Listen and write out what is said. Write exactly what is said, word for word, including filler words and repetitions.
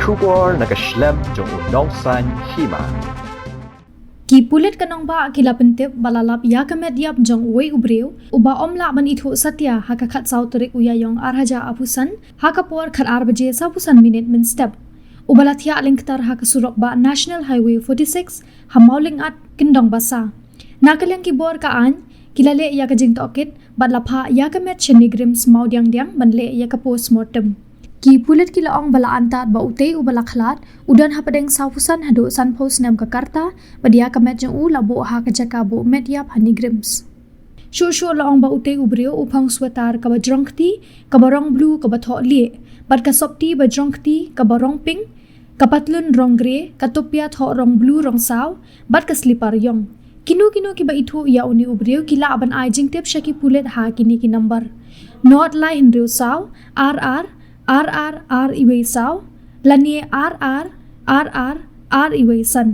Khubor na ka shlem jong u Nongsaiñ Hima. Ki pulit ka nongbah ki la pyntip ba la lap ïa ka met ïap jong uwei u briew uba ym lah ban ithuh satia ha ka khatsaw tarik u Ïaiong ar hajar arphew san ha ka por khatar baje sawphew san minit mynstep, uba la thiah lyngktar ha ka surok bah National Highway forty-six ha Mawlyngat, kyndong basa. Na ka liang ki bor ka aiñ, ki la leh ïa ka jingtohkit bad la phah ïa ka met sha NEIGRIHMS Mawdiangdiang ban leh ïa ka post mortem. Ki pulit ki la ong ba la antad ba utei uba la khlad u don hapdeng sawphew san haduh sanphew snem ka karta bad ïa ka met jong u la buh ha ka jaka buh met ïap ha NEIGRIHMS. Shuh shuh la ong ba utei u briew u phong sweater kaba jrong kti, kaba rong blue kaba thoh lieh, bad ka sopti ba jrong kti kaba rong pink, ka patlun rong grey, ka tupia thoh rong blue rong saw, bad ka slipar ïong. Kino kino kiba ithuh ïa une u briew ki lah ban ai jingtip sha ki pulit ha kine ki number: nod lai hynriew saw ar ar ar ar ar iwei saw, lane ar ar ar ar ar iwei san.